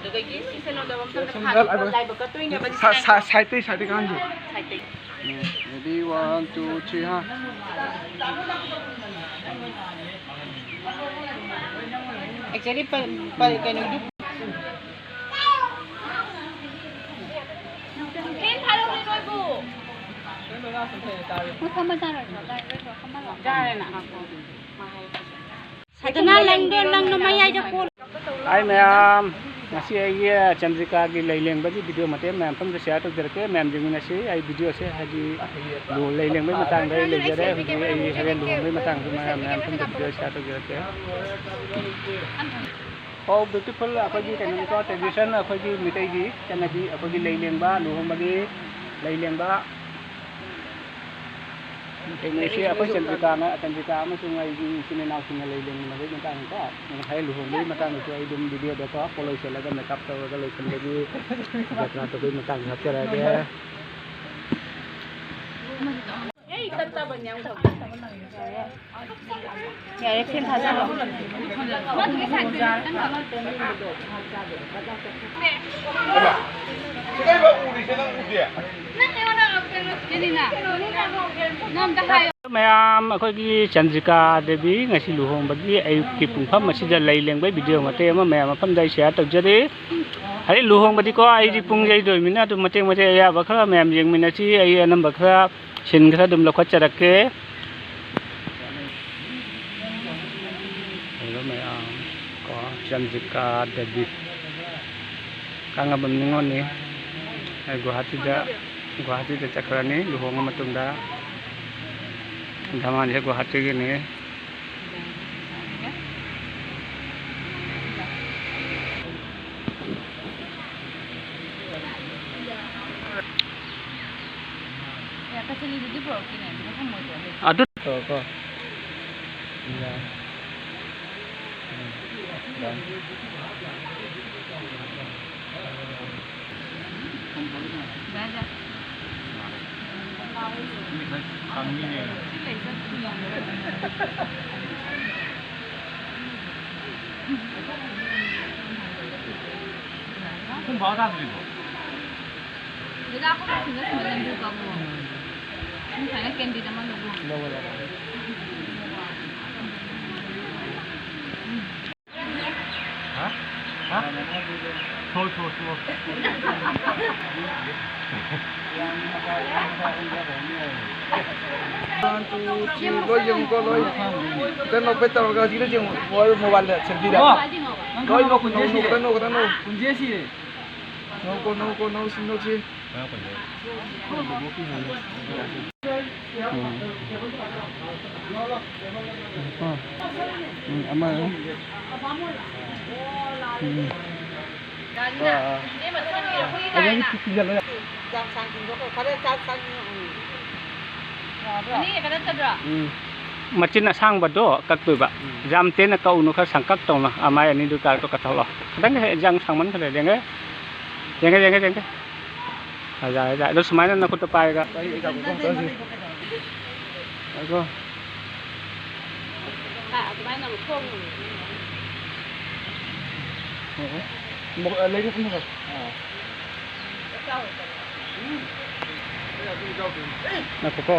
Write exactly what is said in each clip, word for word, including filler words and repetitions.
ꯑꯗꯒꯤ ꯁꯤꯁꯦ ꯂꯣꯟꯗꯕ ꯃꯇꯝꯗ ꯁꯣꯝꯗ ꯐꯥꯟ ꯂꯥꯏꯕꯛ ꯂꯥꯏꯕꯛ ꯀꯠꯇꯣꯏꯅꯦꯕ꯫ ꯁꯥ-, ꯁꯥ-, ꯁꯥꯏꯠꯇꯩ, ꯁꯥꯏꯠꯇꯩ ꯀꯥꯍꯟꯁꯦ꯫ ꯁꯥꯏꯠꯇꯩ꯫ ꯎꯝ, ready, one, two, three, ꯍꯥ꯫ Actually, ꯄ-, ꯄ-, ꯀꯩꯅꯣꯗꯨ ꯐꯦꯟ ꯊꯥꯔꯛꯎꯅꯦ ꯅꯣꯏꯕꯨ꯫ ꯃꯣꯏ ꯐꯝꯕ ꯆꯥꯔꯣꯏꯗ꯭ꯔꯣ? ꯆꯥꯔꯦꯅ꯫ ꯁꯗꯅ ꯂꯪꯗꯣ, ꯂꯪꯗꯣ ꯃꯌꯥꯏꯗ ꯀꯣꯜ꯫ ꯍꯥꯏ ꯃꯌꯥꯝ, ꯉꯁꯤ ꯑꯩꯒꯤ ꯆꯟꯗ꯭ꯔꯤꯀꯥꯒꯤ ꯂꯩ ꯂꯦꯡꯕꯒꯤ video ꯃꯇꯦꯛ ꯃꯌꯥꯝ ꯄꯨꯝꯅ share ꯇꯧꯖꯔꯛꯀꯦ꯫ ꯃꯌꯥꯝ ꯌꯦꯡꯃꯤꯟꯅꯁꯤ꯫ ꯑꯩ video ꯁꯦ ꯍꯥꯏꯗꯤ ꯂꯨ-, ꯂꯩ ꯂꯦꯡꯕꯒꯤ ꯃꯇꯥꯡꯗ ꯑꯩ ꯂꯩꯖꯔꯦ꯫ ꯍꯧꯖꯤꯛ ꯑꯩ ꯍꯣꯔꯦꯟ ꯂꯨꯍꯣꯡꯕꯒꯤ ꯃꯇꯥꯡꯁꯨ ꯃꯌꯥꯝ, ꯃꯌꯥꯝ ꯄꯨꯝꯅ video share ꯇꯧꯖꯔꯛꯀꯦ꯫ ꯑꯣ, beautiful, ꯑꯩꯈꯣꯏꯒꯤ ꯀꯩꯅꯣꯅꯤꯀꯣ, tradition, ꯑꯩꯈꯣꯏꯒꯤ ꯃꯤꯇꯩꯒꯤ ꯆꯠꯅꯕꯤ, ꯑꯩꯈꯣꯏꯒꯤ ꯂꯩ ꯂꯦꯡꯕ, ꯂꯨꯍꯣꯡꯕꯒꯤ ꯂꯩ ꯂꯦꯡꯕ꯫ ꯊꯦꯡꯅꯩꯁꯦ ꯑꯩꯈꯣꯏ ꯆꯟꯗ꯭ꯔꯤꯀꯥꯅ, ꯆꯟꯗ꯭ꯔꯤꯀꯥ ꯑꯃꯁꯨꯡ ꯑꯩꯒꯤ ꯏꯆꯤꯟ ꯏꯅꯥꯎꯁꯤꯡꯅ ꯂꯩ ꯂꯦꯡꯃꯤꯟꯅꯕꯒꯤ ꯃꯇꯥꯡꯗꯀꯣ꯫ ꯉꯁꯥꯏ ꯂꯨꯍꯣꯡꯕꯒꯤ ꯃꯇꯥꯡꯗꯁꯨ ꯑꯩ ꯑꯗꯨꯝ video ꯗꯀꯣ ꯄꯣꯠꯂꯣꯏ ꯁꯦꯠꯂꯒ makeup ꯇꯧꯔꯒ ꯂꯣꯏꯁꯤꯟꯕꯒꯤ ꯖꯇ꯭ꯔꯥ ꯇꯧꯕꯒꯤ ꯃꯇꯥꯡꯗ ꯍꯥꯞꯆꯔꯛꯑꯒꯦ꯫ ꯌꯥꯔꯦ, ꯐꯦꯟ ꯊꯥꯖꯜꯂꯣ꯫ ꯀꯩꯕ ꯎꯔꯤꯁꯦ ꯅꯪ ꯎꯗꯦ? ꯃꯌꯥꯝ, ꯑꯩꯈꯣꯏꯒꯤ ꯆꯟꯗ꯭ꯔꯤꯀꯥ ꯗꯦꯕꯤ ꯉꯁꯤ ꯂꯨꯍꯣꯡꯕꯒꯤ ꯑꯌꯨꯛꯀꯤ ꯄꯨꯡꯐꯝ ꯑꯁꯤꯗ ꯂꯩ ꯂꯦꯡꯕꯒꯤ video ꯃꯇꯦꯛ ꯑꯃ ꯃꯌꯥꯝ ꯃꯐꯝꯗ ꯑꯩ share ꯇꯧꯖꯔꯤ꯫ ꯍꯥꯏꯗꯤ ꯂꯨꯍꯣꯡꯕꯗꯤꯀꯣ ꯑꯩꯗꯤ ꯄꯨꯡ ꯌꯩꯗꯣꯏꯃꯤꯅ ꯑꯗꯨꯝ ꯃꯇꯦꯛ ꯃꯇꯦꯛ ꯑꯌꯥꯕ ꯈꯔ ꯃꯌꯥꯝ ꯌꯦꯡꯃꯤꯟꯅꯁꯤ꯫ ꯑꯩ ꯑꯅꯝꯕ ꯈꯔ, scene ꯈꯔ ꯑꯗꯨꯝ ꯂꯧꯈꯠꯆꯔꯛꯀꯦ꯫ ꯂꯩꯕ ꯃꯌꯥꯝ ꯀꯣ, ꯆꯟꯗ꯭ꯔꯤꯀꯥ ꯗꯦꯕꯤ, ꯀꯥꯡꯉꯕꯝ ꯅꯤꯉꯣꯜꯅꯤ꯫ ꯑꯩ ꯒꯨꯍꯥꯇꯤꯗ, ꯒꯨꯍꯥꯇꯤꯗ ꯆꯠꯈ꯭ꯔꯅꯤ ꯂꯨꯍꯣꯡꯉ ꯃꯇꯨꯡꯗ꯫ ꯙꯃꯥꯟꯁꯦ ꯒꯨꯍꯥꯇꯤꯒꯤꯅꯤ꯫ ꯑꯗꯨ ꯇꯧꯔꯣꯀꯣ꯫ ꯌꯥꯏ꯫ ꯎꯝ, ꯌꯥꯏ꯫ ꯃꯥ ꯇꯥꯗ꯭ꯔꯤꯕꯣ? ꯗꯗꯥ, ꯑꯩꯈꯣꯏ ꯁꯤꯗ ꯁꯤꯗ ꯂꯩꯕꯤꯌꯨꯀꯣ, ꯑꯃꯨꯛ꯫ ꯉꯁꯥꯏꯅ ꯀꯦꯟꯗꯤꯗ ꯑꯃ ꯂꯧꯔꯣ꯫ ꯂꯧꯔꯣ, ꯂꯧꯔꯣ꯫ ꯍꯥ? ꯍꯥ? ꯊꯣꯛ, ꯊꯣꯛ, ꯊꯣꯛ꯫ One, two, three, ꯂꯣꯏ ꯌꯦꯡꯉꯨꯀꯣ, ꯂꯣꯏ꯫ ꯀꯩꯅꯣ, ꯀꯩ ꯇꯧꯔꯒ ꯍꯧꯖꯤꯛꯀꯤꯗꯣ ꯌꯦꯡꯉꯨ, ꯃꯣꯕꯥꯏꯜꯗ, ꯁꯦꯜꯐꯤꯗ꯫ ꯂꯣꯏ ꯅꯣꯛ-, ꯅꯣꯛ-, ꯅꯣꯛ-, ꯅꯣꯛ-, ꯅꯣꯛ-, ꯅꯣꯛ-꯫ ꯀꯨꯟꯖꯦ ꯁꯤꯔꯦ꯫ ꯅꯣꯛꯎꯀꯣ, ꯅꯣꯛꯎꯀꯣ, ꯅꯣꯛꯁꯤ, ꯅꯣꯛꯁꯤ꯫ ꯎꯝ꯫ ꯎꯝ, ꯑꯃ꯫ ꯎꯝ꯫ ꯑꯥ, ꯑꯥ꯫ ꯑꯗꯨꯗꯤ ꯊꯤꯟꯖꯜꯂꯣ꯫ ꯎꯝ꯫ ꯃꯆꯤꯟ ꯑꯁꯥꯡꯕꯗꯣ ꯀꯛꯇꯣꯏꯕ꯫ ꯎꯝ꯫ ꯌꯥꯝ ꯇꯦꯟꯅ ꯀꯛꯎꯅꯨ, ꯈꯔ ꯁꯥꯡꯀꯛ ꯇꯧꯅ꯫ ꯑꯥ, ꯃꯥꯏ ꯑꯅꯤꯗꯨ ꯀꯥꯔꯛꯇꯣ ꯀꯛꯊꯠꯂꯣ꯫ ꯈꯤꯇꯪ ꯍꯦꯛ ꯌꯥꯝ ꯁꯥꯡꯃꯟꯈ꯭ꯔꯦ꯫ ꯌꯦꯡꯉꯦ? ꯌꯦꯡꯉꯦ, ꯌꯦꯡꯉꯦ, ꯌꯦꯡꯉꯦ꯫ ꯑꯥ, ꯌꯥꯔꯦ, ꯌꯥꯔꯦ꯫ ꯑꯗꯣ ꯁꯨꯃꯥꯏꯅ ꯅꯈꯨꯠꯇꯣ ꯄꯥꯏꯔꯒ꯫ ꯑꯩ, ꯑꯩ ꯉꯥꯏꯈꯣꯀꯣ, ꯉꯥꯏꯈꯣ꯫ ꯑꯗꯨꯃꯥꯏꯅ ꯑꯃꯨꯛ ꯊꯣꯡꯉꯨ꯫ ꯑꯣ, ꯑꯣ꯫ ꯃꯣ-, ꯑ, ꯂꯩꯔꯨꯛ ꯑꯃꯈꯛ꯫ ꯑꯥ꯫ ꯉꯥꯏꯈꯣꯀꯣ꯫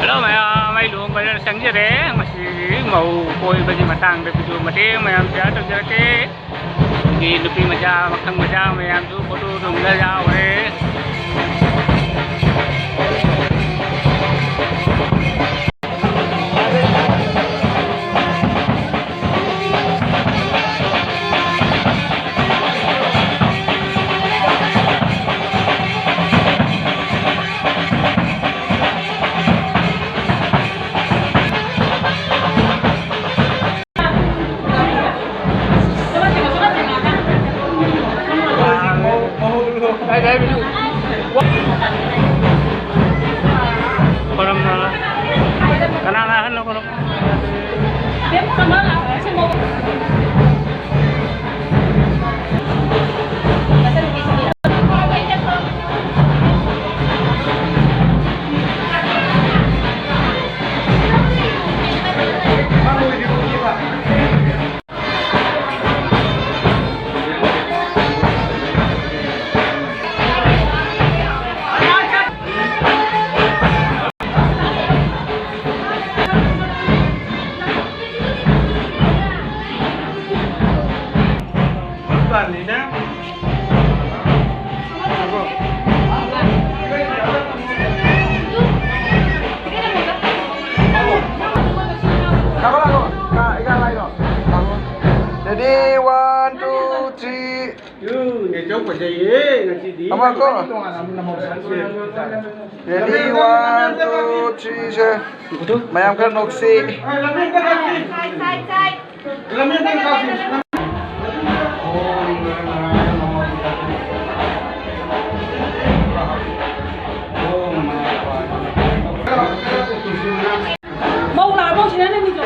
Hello ꯃꯌꯥꯝ, ꯑꯩ ꯂꯨꯍꯣꯡꯕꯗ ꯆꯪꯖꯔꯦ꯫ ꯉꯁꯤ ꯃꯧ ꯀꯣꯏꯕꯒꯤ ꯃꯇꯥꯡꯗ video ꯃꯇꯦꯛ ꯃꯌꯥꯝ share ꯇꯧꯖꯔꯛꯀꯦ꯫ ꯑꯗꯒꯤ ꯅꯨꯄꯤ ꯃꯆꯥ, ꯄꯥꯈꯪ ꯃꯆꯥ ꯃꯌꯥꯝꯁꯨ photo ꯅꯨꯡꯗ ꯌꯥꯎꯔꯦ꯫ Ready, one, two, three. ꯎꯝ, ꯅꯦꯆꯧ ꯐꯖꯩꯌꯦ ꯉꯁꯤꯗꯤ꯫ ꯑꯃ ꯀꯣ꯫ ꯇꯣꯉꯥꯟꯅ ꯑꯃ ꯅꯝꯍꯧꯁꯦ꯫ Ready, one, two, three, sir. ꯃꯌꯥꯝ ꯈꯔ ꯅꯣꯛꯁꯤ꯫ ꯃꯧ ꯂꯥꯛꯑꯕꯣ? ꯁꯤꯗ ꯅꯪꯒꯤꯗꯣ꯫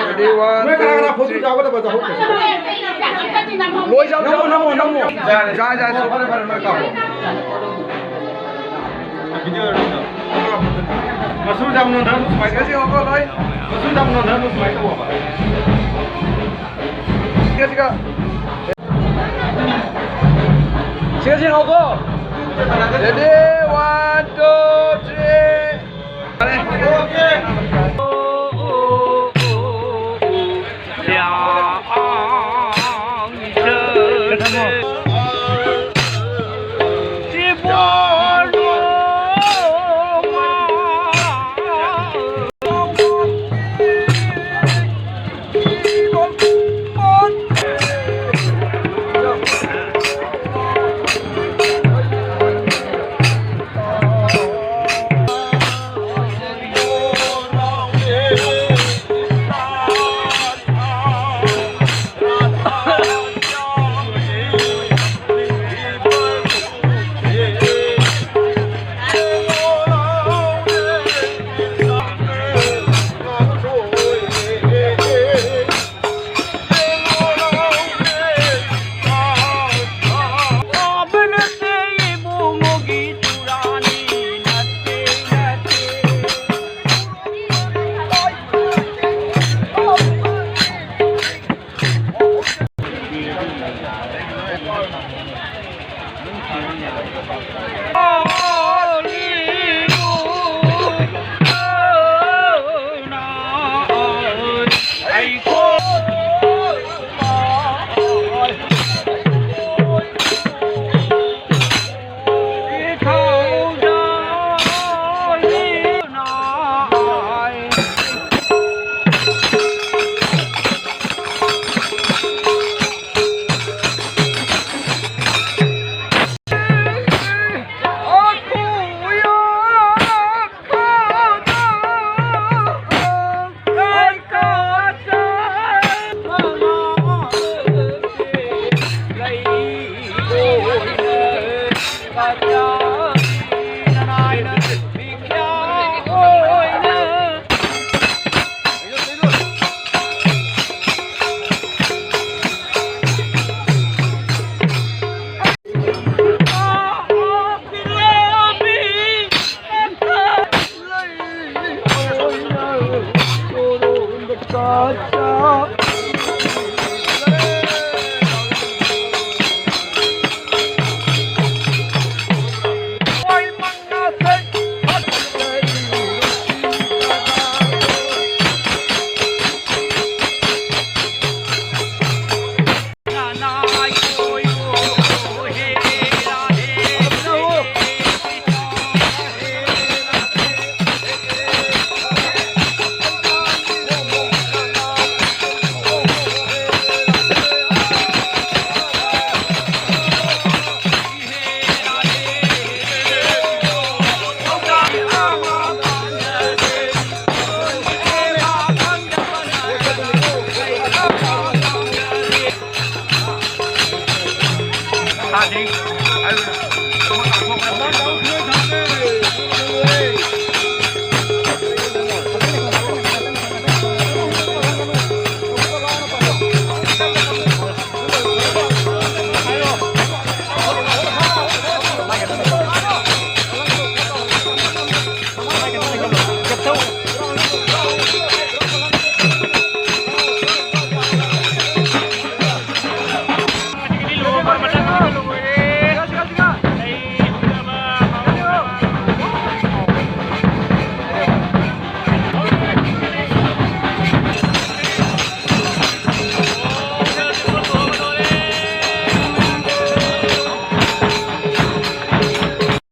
Ready, one, two, three. ꯂꯣꯏ ꯌꯥꯎ, ꯌꯥꯎ, ꯅꯝꯃꯣ, ꯅꯝꯃꯣ꯫ ꯌꯥꯔꯦ, ꯌꯥꯔꯦ, ꯐꯔꯦ, ꯐꯔꯦ, ꯂꯣꯏ ꯀꯥꯞꯄꯣ꯫ ꯃꯁꯨ ꯌꯥꯝ ꯅꯣꯟꯊꯍꯟꯕ ꯁꯨꯃꯥꯏꯅ ꯇꯧ꯫ ꯃꯁꯨ ꯌꯥꯝ ꯅꯣꯟꯊꯍꯟꯕ ꯁꯨꯃꯥꯏꯅ ꯇꯧꯑꯣꯕ꯫ ꯁꯤꯒ, ꯁꯤꯒ꯫ ꯁꯤꯒ, ꯁꯤꯒ ꯍꯧꯒꯣ꯫ Ready, one, two, three.